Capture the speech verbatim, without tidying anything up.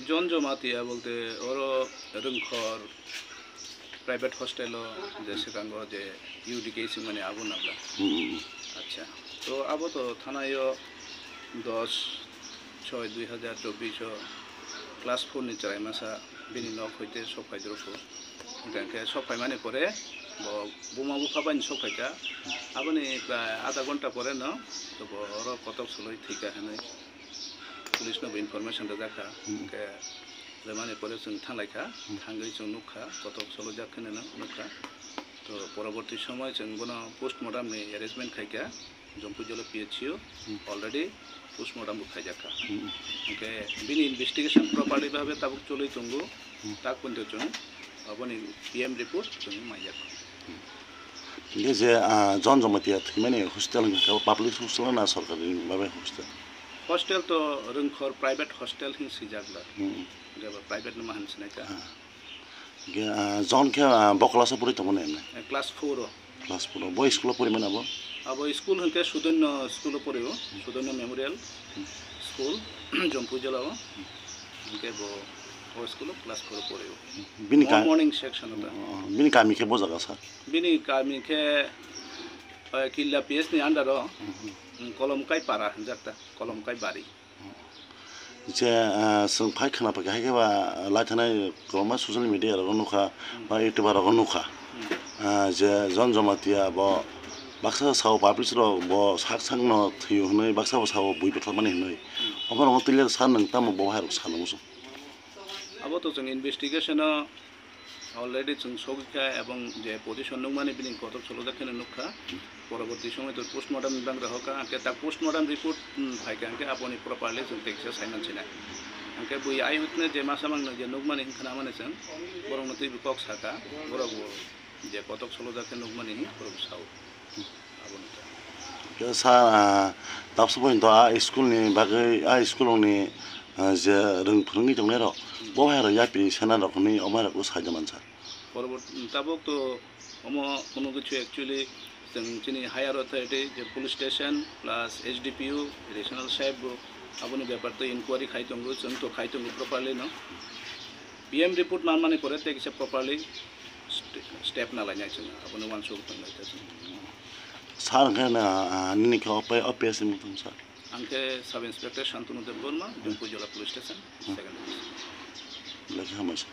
Jon Jamatia bolte oro Rwngkhor private hostel o je swkango je U D K swngmani abo nabla. Hmm. Acha. To abo to thanai o dos choi dui hazar chobbish o class four ni chwrai masa bini nok hoite sok phai doro pho. Hingke hingke sok phai mani pore bo buma bupha bai ni sok phai kha. Aboni prai adha ghonta pore no to bo oro kotok soloi thwi kha hinui police no bo information rijak kha. Hmm. Hingke rimani pore chwng thanglai kha, hmm, thangwi chwng nuk kha, kotok soloi jak khe no nuk kha. To poroborti somoy chwng bono postmortem ni arrangement khai kha. Jompui Jola P H C o, hmm, already postmortem bo khaijak kha. Hmm. Hingke bini investigation properly bhabe tabuk choli tongo, hmm, tak poito chwng aboni P M report chwng maijak. Hingke je, ah, Jon Jamatia thwimani hostel hingka khe public hostel na sorkari bhabe hostel? Hostel to Rwngkhor private hostel hin swijak la. Hmm. Hingke bo private no ma hin sinai kha. Ah. Hingke, ah, Jon khe, ah, bo class o pori tongo na emne? Eh, class four o. Class four o. Bo school o pori mani abo? Abo school hingke Sudonyo school o pori o. Sudonyo Memorial School, Jompui Jola o. Hingke bo, bo school o class four o pori o. Bini Mo-, ka-, morning section o ta. Oh, bini kami khe bo jaga sa? Bini kami khe, eh, Killa P S ni under o, hmm, Kolomkai para hinjak ta, Kolomkai bari. Je, ah, chwng phai khna paikha, hai khe ba, ah, lai thanai kwbangma social media rogo nukha, hmm, ba YouTube rogo nukha. Hmm. Ah, je Jon Jamatia bo baksa sao public rok bo sak sakno thwio hwnwi, baksa bo sao bui bwtharmani hwnwi. Hmm. Omo rokno twilek sa nwng tamo bo hai rok sa nung muchung? Abo to chwng investigation o already chwng sogwi kha, ebong je position nukmani bini kotor solojak kheno nukha. Poroborti somoy to postmortem ni bang rehokha, hingke tak postmortem report, hmm, phaikha, hingke aboni properly chwng teksa saiman sinai. Hingke bui eye witness je masa mangno je nukmani hingkha namani chwng borokno twibo kok sakha, borok bo je kotok solojak khe nukmani hing borok sao. Aboni ta. Khe sa, ah, tabuk poito a school ni bagwi, a school ni, ah, je rwng phwrwngwi tongnai rok, bo hai rok yapri sena rok hwnwi omo hai rok sai da mansa. Porobot-, tabuk to omo kunu kichu actually chwng chini higher authority je police station plus S D P O, additional saheb bo aboni bepar to inquiry khai tongo, chwng to khai tongo properly no. P M report manmani pore tei kisa properly st-, step na lainai chwng, abono uansuk tonglai ta chwng. Sir, hwnkhe na, ah, nini khe ope-, O P S ni muthung sir? Ang khe Sub Inspector Shantanu Debbarma, hmm, Jompui Jola Police Station, hmm, second division. Belai khe hambai sir.